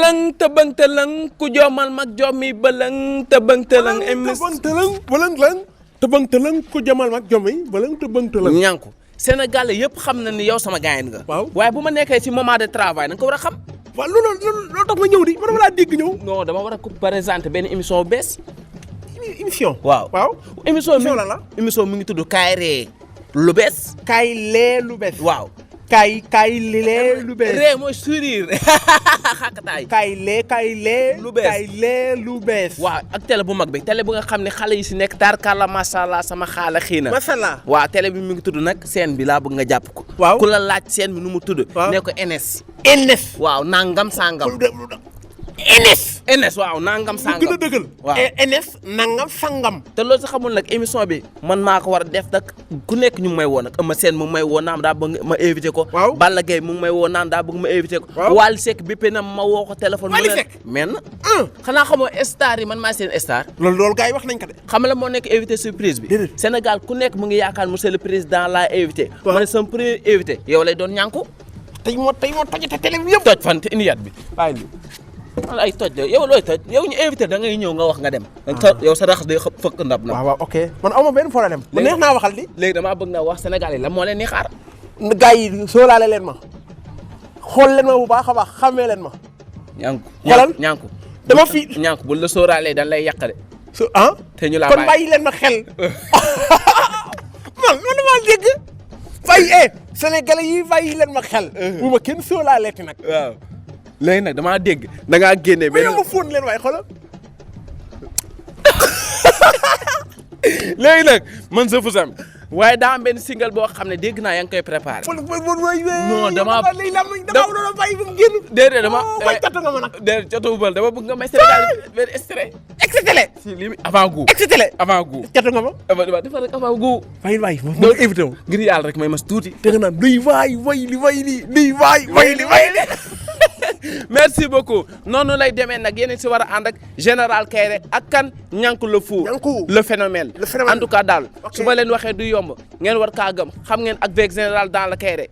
balang ku jomal mag jommi balang tëbëng tëlang ku jomal mag jommi balang tëbëng tëlang ñànku Sénégal yëpp xam na ni yow sama gaayen nga waaw waaye bu ma nekkee ci moment de travail da nga ko war a xam waaw loolu tax ma ñëw di ma dama laa dégg ñëw non dama war a ko présenter benn émission bu bees émission waaw émission lan la émission mi ngi tudd kaay ree lu bees kaay lee lu bees waaw kaay lee lu bees ree mooy sourire xaqataay kaay lee lu bees kaay lee lu bees waaw ak télé bu mag bi télé bu nga xam ne xale yi si nekk tarkalla macha allah sama xaala xii na macha allah waaw télé bi mi ngi tudd nag scène bi laa bëgg nga jàpp ko waaw ku la laaj scène bi nu mu tudd ne ko NS waaw nangam sangam NS waaw nangam sangam gën a dëggal waaw NS nangam sangam te loolu sa xamul nag émission bi man maa ko war a def nag ku nekk ñu ngi may woo nag Eumeu Sène mu ngi may woo naam daa bëgg ma invité ko waaw Balla Gaye mu ngi may woo naan daa bëgg ma invité ko Wally Seck bépp na ma woo ko téléphone Wally Seck men xanaa xamoo star yi man maa seen star loolu gars yi wax nañ ko de xam la moo nekk invité surprise bi Sénégal ku nekk mu ngi yaakaar monsieur le président laa invité ma ne sama premier invité yow lay doon ñànku tey moo tojate télé bi yëpp toj fan te indi yat bi bàyyi man ay toj yow looy toj yow ñu invité da ngay ñëw nga wax nga dem yow sa rax day fëkk ndab na waaw ok man awma benn problème mu neex naa waxal di léegi damaa bëgg na wax Sénégal yi la moo leen ni xaar gars yi sóolaale leen ma xool leen ma bu baax a baax xamee leen ma ñànku dama fi ñànku bu la sóoraalee dañ lay yàq de te ñu laa kon bàyyi leen ma xel man maa dégg bàyyi sénégalais yi bàyyi leen ma xel bu ma kenn sóolaaleeti nag waaw léegi nag damaa dégg da ngaa génne benn ma fóon leen waaye xoolal léegi nag man sa fusam waaye daa am benn single boo xam ne dégg naa yaa ngi koy préparé. non dama déedéet dama déedéet cotubal dama bëgg nga may Sénégal benn extrait si lii avant goût avant goût catu nga ma dama defal rek avant goût waay ma évité wu ngir yàlla rek may mas tuuti te nga naan luy waay li merci beaucoup noonu lay demee nag yéen si war a ànd ak général Kairé ak kan Ñànku le fou le phénomène en tout cas daal su ma leen waxee du yomb ngeen war kaa gëm xam ngeen ak avec général dans le Kairé